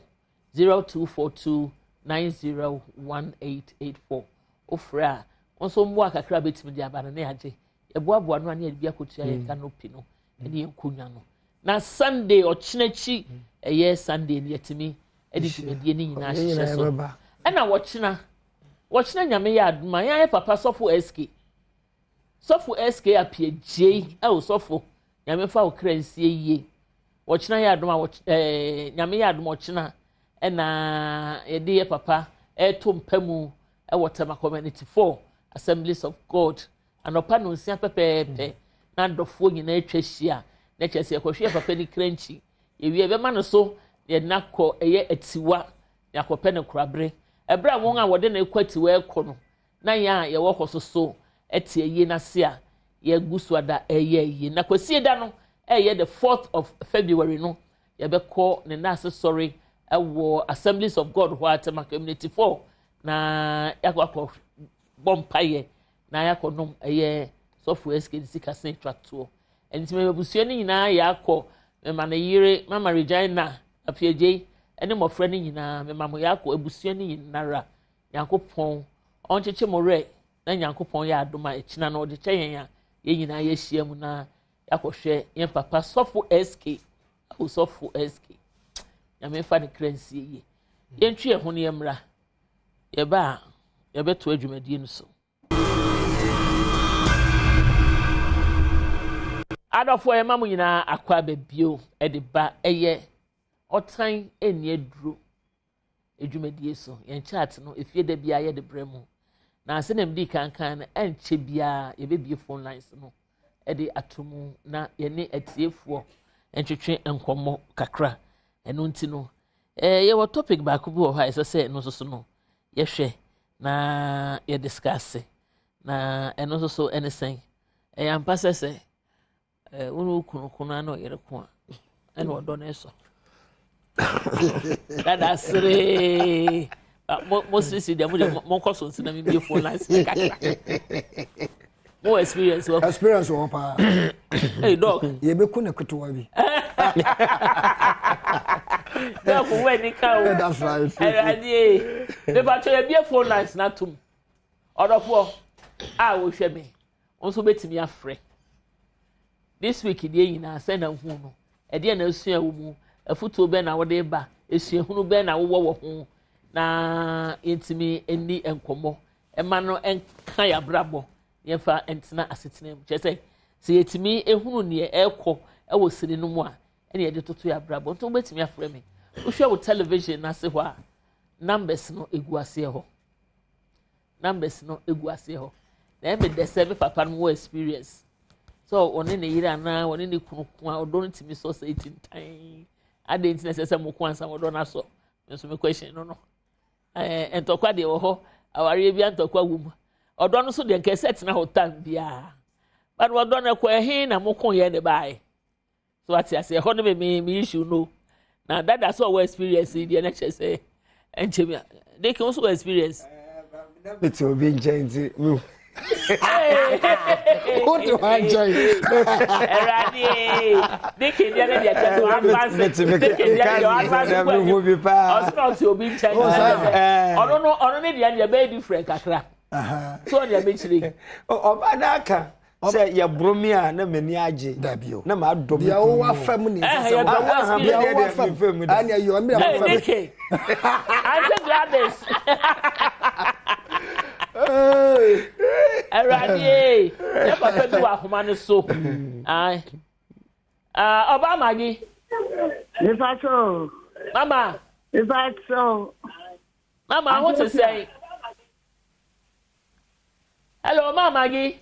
0242 90 1884 wofrɛ a wo nso mmoa kakra bɛtumi de aba no ne agye yɛboaboa no a ne yɛde bi akɔtua yɛn canopy no ne yɛn nkonnwa no na sunday ɔkyena akyi ɛyɛ sunday no yɛtumi de dwumadie no nyinaa hyehyɛ so ɛna wɔkyena Wɔkyena Nyame yɛ adom a, yɛn ayɛ papa sɔfo SK. Sɔfo SK Appiagyei, ɛwɔ sɔfo, Nyame fa wo kra nsie yie. Wɔkyena yɛ adom a, ɛɛ Nyame yɛ adom ɔkyena ɛna yɛde yɛ papa ɛreto mpa mu ɛwɔ Tema Community 4 Assemblies of God. Anɔpa nonsia pɛpɛɛpɛ na adɔfoɔ nyinaa atwa ahyia na kyerɛ sɛ yɛkɔhwɛ yɛ papa ne krankyi. Yɛwie ɛbɛma no so na yɛde no akɔ ɛyɛ atiwa na yɛakɔpɛ no korabere. Ɛberɛ a wɔn a wɔde no rekɔ atiwa rekɔ no, na yɛn a yɛwɔ hɔ soso te ayie no ase a yɛgu so ada ɛreyɛ ayie. Na Kwasie da no ɛyɛ the 4th of February no, yɛbɛkɔ ne nnaase sɔre wɔ Assemblies of God hɔ a Tema Community 4 na yɛakɔ akɔ bɔ mpaeɛ na yɛakɔ nom ɛyɛ sɔfo SK ne sika sɛn twa toɔ. Ɛnti mema abusua no nyinaa yɛakɔ, mema ne yere Mama Regina Apiagyei ɛne mmɔfra no nyinaa, mema mo yɛakɔ abusua no nyinara. Nyankopɔn ɔnkyekye mo werɛ na Nyankopɔn yɛ adom a ɛkyina no ɔde kyɛ yɛn a yɛn nyinaa yɛahyia mu na yɛakɔhwɛ yɛn papa sɔfo SK awo sɔfo SK Nyame mfa ne kra nsie yie yɛntwe yɛn ho no yɛmmra yɛba a yɛbɛto adwumadie no so. Adɔfoɔ yɛma mo nyinaa akɔ aba bio de ba ɛyɛ ɔtan ɛnni aduro dwumadie so. Yɛn chat no, efie da biara yɛde brɛ mu. Na sɛdeɛ mede kan kan no, ɛnkyɛ biara yɛbɛbie phone lines no de ato mu na yɛne atiefoɔ ntwetwe nkɔmmɔ kakra. Ɛno nti no, eh, yɛwɔ topic baako bi wɔ hɔ a ɛsɛ sɛ ɛno nso so no yɛhwɛ na yɛdiscuss. Na ɛno nso so ɛne sɛn? Ɛyɛ ampa sɛ sɛ Eh, wo ne wo kunu ko no na ɔyere ko a ɛna ɔdɔ no sɔ dada seree mo sisi deɛ mo deɛ monkɔ so nsi na mebie phone lines kakra mo experience wɔ experience wɔ paa hey dog yɛbɛku ne ketewa bi dog wo ani ka o that's right ɛwurade mepatɔ yɛbie phone lines na tom ɔdɔfoɔ a wohwɛ me Wo nso wobɛtumi afrɛ. This week deɛ nyinaa sɛ na hu no, ɛdeɛ na asua wɔ mu, afutuo bɛn na wode ba, esuahunu bɛn na wowɔ wɔ ho, na yɛntumi nni nkɔmmɔ ɛma no nka yɛn abrabɔ yɛmfa ntena asetena mu. Kyerɛ sɛ, sɛ yɛtumi ehunu neɛ ɛrekɔ wɔ sini no mu a, ɛna yɛde toto yɛn abrabɔ. Nti wobɛtumi afrɛ me. Wohwɛ wo television no ase hɔ a, numbers no egu aseɛ hɔ. Numbers no egu aseɛ hɔ. Na ɛmɛ dɛ sɛ me papa no wɔ experience. Sɛ ɔne ne yere anaa ɔne ne kunu ko a ɔdɔ no tumi sɔ sɛ etintan. Adɛn nti na ɛsɛ sɛ mo ko ansa ɔdɔ no asɔ? Me nso me question no no. Ɛɛ ntɔkwa deɛ wɔ hɔ, awareɛ bi ntɔkwa wɔ mu. Ɔdɔ no so deɛ nka ɛsɛ tena hɔ time biara. But ɔdɔ no ɛkɔ ɛhe na mo ko yɛ ne baeɛ? So ate ase ɛhɔ no me me me issue no. Na dada sɛ ɔwɔ experience yi deɛ na kyerɛ sɛ ɛnkyɛ mi de kan nso wɔ experience. Mete obi nkyɛn nti mi. Wote hɔ nkyɛn. Ɛwurade de kan deɛ ne deɛ kyerɛ sɛ ɔadvance de kan deɛ deɛ ɔadvance kɔ anim ɔsɛ na ɔte obi nkyɛn ɔno no ɔno ne deɛ deɛ bɛyɛ different kakra so ɔdeɛ bɛkyerɛ. Ɔbaa n'aka sɛ yɛboro me a na m'ani agye dabi o na m'adɔ me deɛ wowɔ afa mu ne ɛsɛ sɛ wɔ deɛ wowɔ afa mu ɛne ɛyɛ ɔmmerɛ mo fa mu Auntie Gladys Awurade yɛ papa bi wɔ ahoma no so ɔbaa magi Nipa so. Mama. Nipa so. Mama ho te sɛn? Hello, Mama Maggie.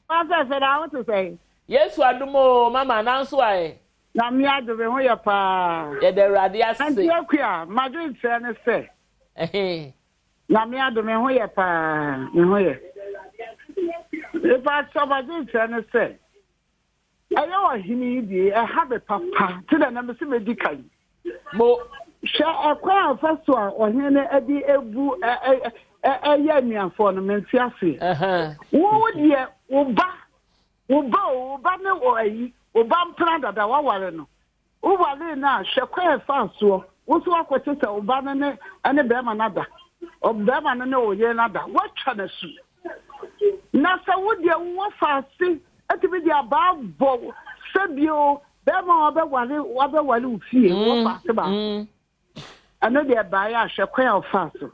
Pastor sɛ na ho te sɛn? Yesu adom o, mama nanso ae. Na me adom me ho yɛ paa. Yɛda Awurade ase. Auntie Akua, m'adwenkyerɛ ne sɛ. Nyame adom me ho yɛ paa, me ho yɛ. Mepa kyɛw m'adwenkyerɛ ne sɛ. Ɛyɛ ɔhene yi deɛ ɛha me papa te dɛ na mese mɛdi kan. Mo. Hwɛ ɛkwan a ɔfa so a ɔhene no de ebu ɛyɛ anuafoɔ no mente aseɛ. Wo deɛ wo ba wo ba o wo ba ne ayi wo ba mpena dada waware no. Wowaree no a, hwɛ kwan a ɛfaa soɔ. Wo nso woakɔte sɛ wo ba no ne ne barima no ada. Ɔbarima no ne wo yere no ada. Woatwa no asu. Na sɛ wo deɛ wowɔ faase atumi de abaa bɔ sɛbio barima a wabɛware wabɛware wo fie wɔ faase baako. Ɛno deɛ ɛbaeɛ a hwɛ kwan a ɔfaa so.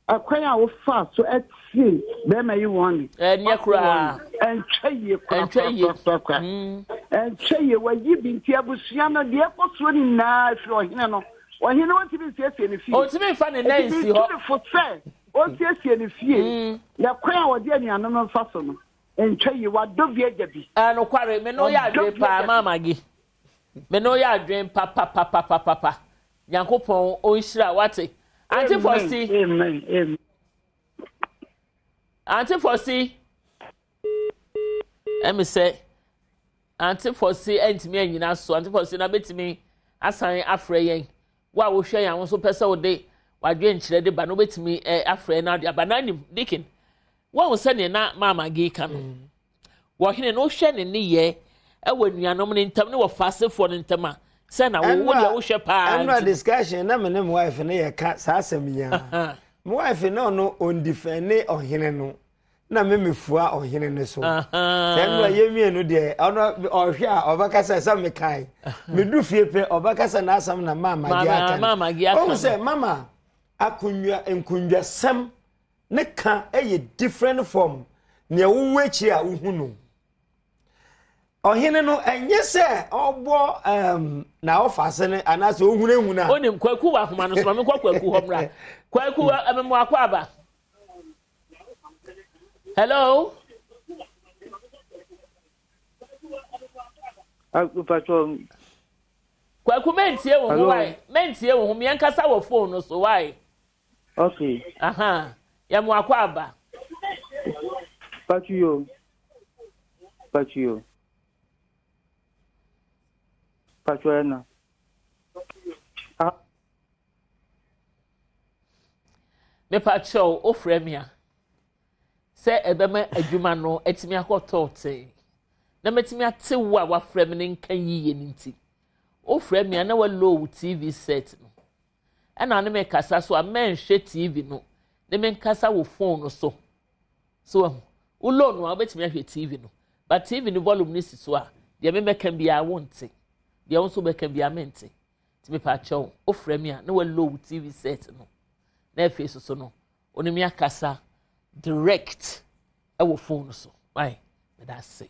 Ɛkwan a wofaa so tiee bɛrima yi wɔn ne. Ɛnyɛ koraa. Ɛntwa yie korakorakorakora. Mm. Ɛntwa yie wayi bi nti abusua no deɛ ɛkɔ soɔ nyinaa firi ɔhene no. Ɔhene no ɔntumi nsiesie ne fie. Ɔntumi nfa ne nan nsi hɔ. Ɛtumi fo sɛ ɔnsiesie ne fie. Mm. Na kwan a wɔde anuanom no fa so no ɛntwa yie wadɔ bi agya bi. Ɛnokware me no yɛ adwene paa maama gi. Me no yɛ adwene papapapapapa. Nyankopɔn ɔnhyira wate. Auntie Fosti. Amen. Amen. Auntie Fosti. Ɛmi sɛ Auntie Fosti ɛntumi anyina so. Auntie Fosti na bɛtumi asan afrɛ yɛn. Wo a wohwɛ yɛn a wo nso pɛ sɛ wode wadwenkyerɛ de ba no wobɛtumi afrɛ no ade aba. Na anim Deacon, woahu sɛdeɛ na Maama Gee ka no. Mm. Wɔhene no wohwɛ ne nneyɛɛ wɔ anuanom no ntam ne wɔ faasefoɔ no ntam a, sɛ na wo deɛ wohwɛ paa nti. Ɛnura discussion na me ne my wife ne yɛ ka saa asɛm yi ara. My wife na ɔno ɔndifɛn ɔhene no na me mefua ɔhene no so. Sɛ ɛnura yɛ mmienu deɛ ɔno ɔhwɛ a ɔbɛka sɛ sɛ mekae. Medu fie pɛ ɔbɛka sɛ n'asɛm na maama gye aka no. Ɔhu sɛ mama akonnwa nkonnwasɛm ne ka yɛ different from nea wowɔ akyiri a wohu no ɔhene no ɛnyɛ sɛ ɔbɔ um, na ɔfa ase no anaasɛ ohunahuna. onim kwaku wɔ ahoma no so maame nkɔ kwaku hɔ mmra kwaku ɛmɛmu akɔ aba hello. Kwaku mɛntie wo ho wae mɛntie wo ho meɛnkasa wɔ phone no so wae. Okay. Aha. Yɛ mo akɔ aba. Pachuyo. Pachuyo. Pachuyo na. Ah. Mepa kyɛw ofrɛ me a sɛ ɛbɛma adwuma no atumi akɔ tɔɔtee na mɛtumi ate wo a wafrɛ me ne nka yiye no nti wofrɛ me a na walow TV set no ɛna ɔne me kasa so a mɛnhwɛ TV no ne me nkasa wɔ phone no so. So wahu? Wo low no a wobɛtumi ahwɛ TV no. But TV no volume no si so a, deɛ me mɛka biara wonte. Deɛ wo nso wobɛka biara mente. Nti mepa kyɛw, wofrɛ me a na wa low TV set no. Na afei soso no, wo ne me akasa direct ɛwɔ phone no so. Why? Meda ase.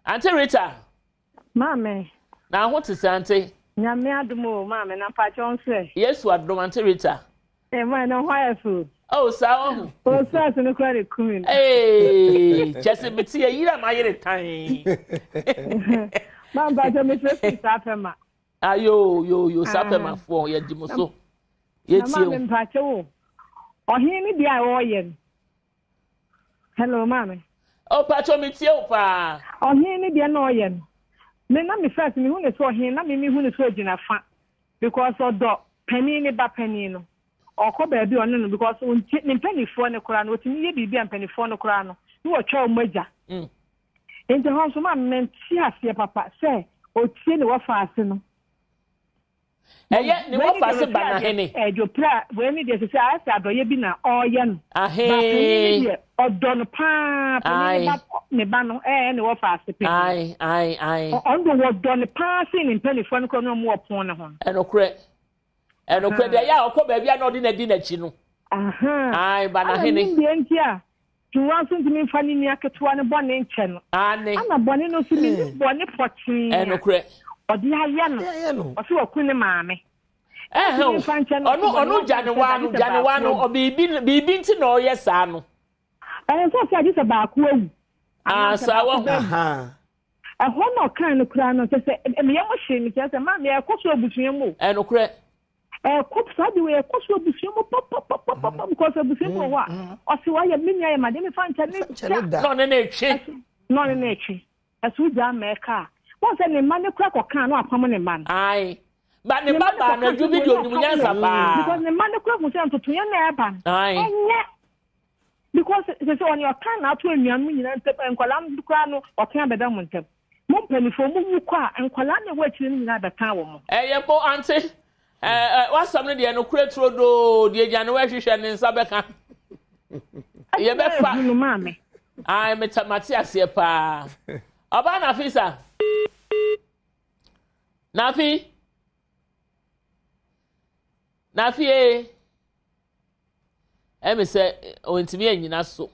Auntie Rita. Maame. Na ho te sɛ ante? Nyame adom o maame na mpakyɛw nso ɛ? Yesu adom ante Rita. Ee maame na ho ayɛ fɛ o. Oh saa wahu. O stress no kura de kumi no. Ee kyɛ sɛ mete yɛ yiri a mayere tan. Maame mpakyɛw mefrɛ firi saa pɛ ma. Ah yo yo yo saa pɛ ma foɔ yɛ di mo so. Yɛ tie o. Na maame mpakyɛw o. Ɔhene ne deɛ a ɔreyɛ no. Hello, maame. Oh, pacho me tie wo paa. Ɔhene ne deɛ na ɔyɛ no. Me na me first me hu ne so ɔhene na me me hu ne so ogyina fa because ɔdɔ panin ne ba panin no. Ɔkɔ baabi ɔne no because ɔnti ne mpanifoɔ no koraa no ɔtumi yɛ biribi a mpanifoɔ no koraa no ne wɔtwa wɔn agya. Mm. Nti hɔ nso maame mente aseɛ papa sɛ ɔtie ne wɔfa ase no. Ɛyɛ ne wɔfa se ba n'ahene. Ɛdwopra wei ne deɛ sisi ayɛ sɛ adɔyɛ bi na ɔreyɛ no. Ahee. Ba panyin ne deɛ ɔdɔ no paa panyin ne ba ne ba no ɛɛ ne wɔfa ase panyin. Ae ae ae. Ɔno deɛ wɔdɔ no paa sen ne mpanimfoɔ no koraa ne wɔn wɔ pon no ho no. Ɛnokorɛ ɛnokorɛ deɛ ɛyɛ a ɔkɔ baabi a na ɔde n'adi n'akyi no. Ae ba n'ahene. Ɛna deɛ nti a Tiwa nso ntumi mfa ne nua ketewa no bɔne nkyɛ no. Aane. Ɛna bɔne no nso mennim bɔne pɔtee a Ɛnokorɛ. ɔde ayɛ no. Ɔse waku ne maame. Ɛhɛn o, Ɔntumi mfa nkyɛ no, ɔno ɔse bɔne ɔno wamfa gya ne nkyɛ waa da, no, gye sɛ gya ne waa baako no, awu. ɔ biribi biribi nti na ɔyɛ saa no. Ɛyɛ sɛ ɔse agye sɛ baako awu. Ah, Anaasɛ saa baako wahu. bɛwu. Ahaa. Ɛhɔ na ɔkaa no koraa no, kyerɛ sɛ me yam hyee me, kyerɛ sɛ maame ɛkɔ so abusua mu o. Ɛnokorɛ. Ɛkɔ saa de wei ɛkɔ so abusua mu papapapapa because abusua bi wɔ hɔ a ɔsi wayɛ me nua yɛ ma deɛ mefa nkyɛn ne da na ɔne ne twe na ɔne ne twe ɛso gya ama ɛka a wɔn sɛ ne mma ne kura kɔka na wapam ne mma no. Ayi ba ne ba baa na adwo bi di onim nyansa paa. Because ne mma ne kura hu sɛ ntotoyɛ na ɛba no. Ɛnyɛ because sɛ sɛ ɔne ɔka na ato anuanom nyinaa ntam nkwadaa koraa no ɔka abɛda mo ntam. Mo mpaninfoɔ mo wu kɔ a nkwadaa na ɛwɔ akyire no nyinaa bɛtaa wɔn. Ɛyɛ mo ante ɛɛ w'asɛm no deɛ nokorɛ turodoo deɛ gya ne wɛhwehwɛ ne nsa bɛka yɛbɛfa no maame. Ae meta mate aseɛ paa ɔbaa nafi sa nafi nafi ee. Ɛmi sɛ ɔntumi anyina so.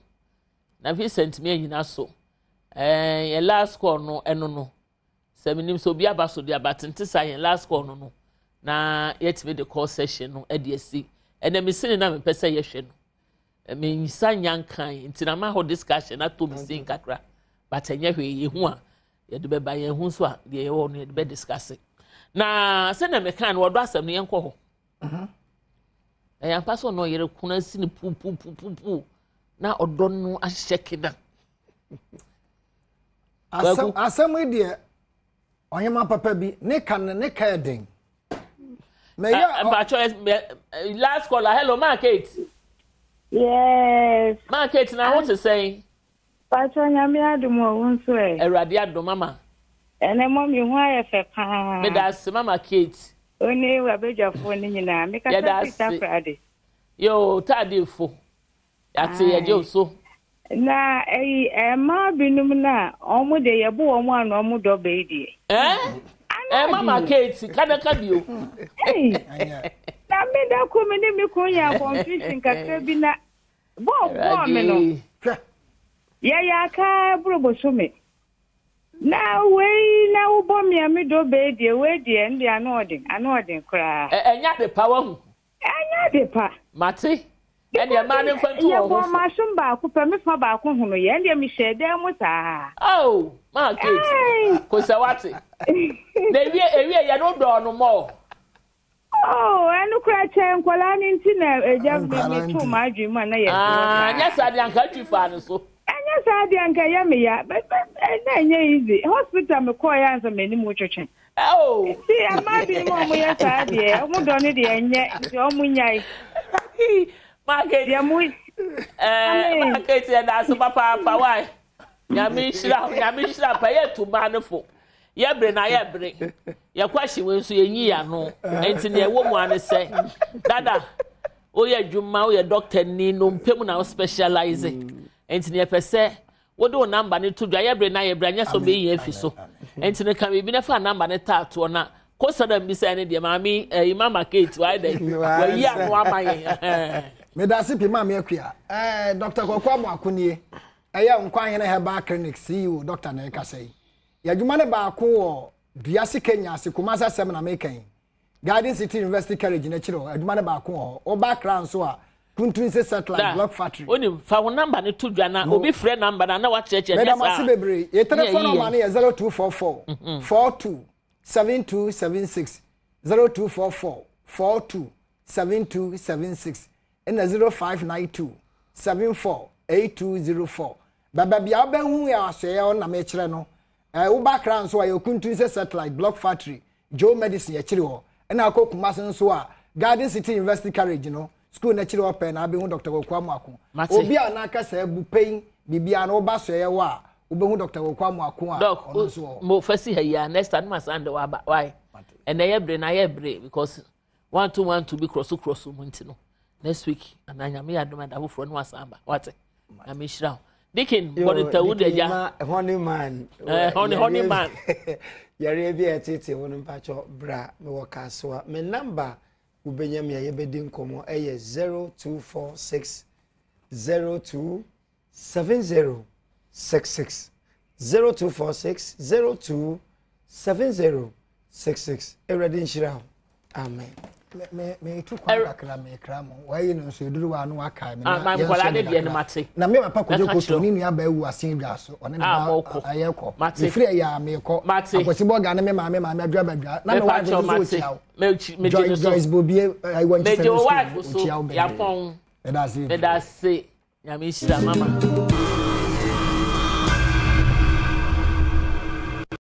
Na visa ntumi anyina so. Ɛɛ yɛn last call no ɛno no. Sɛ menim sɛ obi aba so de aba tente saa yɛn last call no no na yɛtumi de call session no ɛde asi. Ɛnna me sini na mepɛ sɛ yɛhwɛ no. Me nsa nya nkan nti na ma hɔ discussion ato me sin kakra. But ɛnyɛ hwee yɛhu a yɛde bɛba yɛn ho nso a deɛ yɛwɔ no yɛde bɛ discuss. Na sɛnea meka no ɔdɔ asɛm no yɛnkɔ hɔ. Ɛyɛ ampa sɛ ɔno ɔyere kono asi no pupupupupu na ɔdɔ no ahyehyɛ kena. Asɛm yi deɛ ɔhema papa bi ne ka no ne ka yɛ den. Mɛyɛ mpatsɔ last caller hello maa Kate. Yes. Maa Kate na ho te sɛn. Pacho Nyame adom o, wo nso ɛ? Awurade adom mama. Ɛnɛ mummy ho ayɛ fɛ paa. Meda ase mama Kate. Wo ne w'abadwafoɔ no nyinaa. Me kasa firi Takoradi. Yoo Taadefo. Yɛate yɛgye wo so. Na ɛyi mmaa binom no a wɔn deɛ yɛbo wɔn ano wɔn dɔ bɛyi deɛ. Ɛɛ ɛɛ mama Kate ka na ka bio. Na me da ko me ne me kun yɛ confusion kakra bi na. Bɔɔ bɔɔ me no. Yɛyɛ aka boro bosome. Na wei na wobɔ me a me dɔ bɛɛ deɛ wei deɛ ɛnde ano ɔden ano ɔden koraa. Ɛnyɛ ade pa wahu. Ɛnyɛ ade pa. Mate. Ɛndeɛ mmaa no mfa ntu wɔn ho fo. Yɛbɔɔ m'asom baako pɛ me fa baako hono yɛ ɛndeɛ mehyɛɛ dan mu saa. Oh maa Kate kosɛ wate. Na ewie ewie yɛ no dɔɔ no mɔɔ. Oh, ɛno koraa kyɛn nkwadaa no nti na agya me me too m'adwene mu a na yɛ Ah, nyɛ saa deɛ anka atwi faa no so. Ɛnyɛ saa deɛ anka ɛyɛ me ya, but na ɛnyɛ easy. Hospital me kɔɔ yɛ ansa m'anim twetwe. Oh. Nti mmaa binom a wɔyɛ saa deɛ, wɔn dɔ no deɛ ɛnyɛ, nti wɔn nyae. Market. Deɛ mo. Ɛɛ market yɛ da so papaapa why? Nyame nhyira, nyame nhyira pa yɛ tu mmaa no fo. Yɛ bere na yɛ bere. Yɛ kwahye wei nso yɛnyi yɛn ano. Nti nea ɛwɔ mu ara ne sɛ, dada, woyɛ adwuma, woyɛ dɔkta ni, nnompe mu na wo specialize. Nti nea yɛpɛ sɛ wode wo namba no to dwa, yɛ bere na yɛ bere, anyɛ sɛ wobɛyi yɛn afi so. Nti no ka biribi na fa namba no taatoɔ na kosa na mbisa ne deɛ maame ɛyi eh, mama Kate wayɛ dɛ wayi ano ama yɛn. Medase pii maame Akua. Eh, Dr. Kwaku Amoako nie. Ɛyɛ Nkwahene Herbal Clinic CEO doctor na ɛkasa yi. Yɛ adwuma no baako wɔ Duase Kenya ase Kumasi asɛm na meka yi. Garden City University College no akyiri hɔ adwuma no baako wɔ hɔ. Woba Accra nso a Kuntunse Satellite Block Factory. Wonim fa wo namba no to dwa na obi frɛ namba no a na wakyerɛkyerɛ nyɛ saa. Meda mo ase bebree. Yɛ telephone nɔma no yɛ 0244 42 7276 0244 42 7276 ɛna 0592 74 8204. Ba baabi a wobɛhu yɛ asoɛeɛ hɔ na mekyerɛ no. Ɛɛ woba Accra nso a yɛ Okuntunse Satellite Block Factory, Joe Medicine akyiri hɔ. Ɛna akɔ Kumasi nso a Garden City University College no, school no akyiri hɔ pɛɛ na abɛhu Dr. Kwaku Amoako. Obi a n'akasa abu pɛn biribiara no woba asoɛeɛ hɔ a wobɛhu Dr. Kwaku Amoako a ɔno nso wɔ hɔ. Mo fa si ha yi a next time ma san de waba why? Ɛnɛ yɛ bere na yɛ bere because wanto wanto bi korɔso korɔso mu nti no next week anaa nyame yɛ adom ada foforɔ no wasan aba wate nyame nhyira wo dikin bɔde tawu de agya honey man eh, honey honey man yareɛ bi a ɛtete wo no mpakyɛ bra mewɔ kasoa me namba wobɛnya me a yɛbɛdi nkɔmmɔ ɛyɛ 0246 02 7066 0246 02 7066 Awurade nhyira wo amen. metu kwan kakra mekra mo wayi no nso ɛduru wa no wakae me na yɛnhyɛ me kakra na me papa kɔgye koto ne nua baa wu asen dwa so ɔne ne ba ayɛ kɔ mefiri ɛyɛ a mekɔ akwasi bɔga ne me maame maame adwa badwa na me wife nso ɔkyia wo Joyce Bobie ɛwɔ nkyesɛ no school ɔkyia wo bɛbree meda ase. Nyame nhyira mama.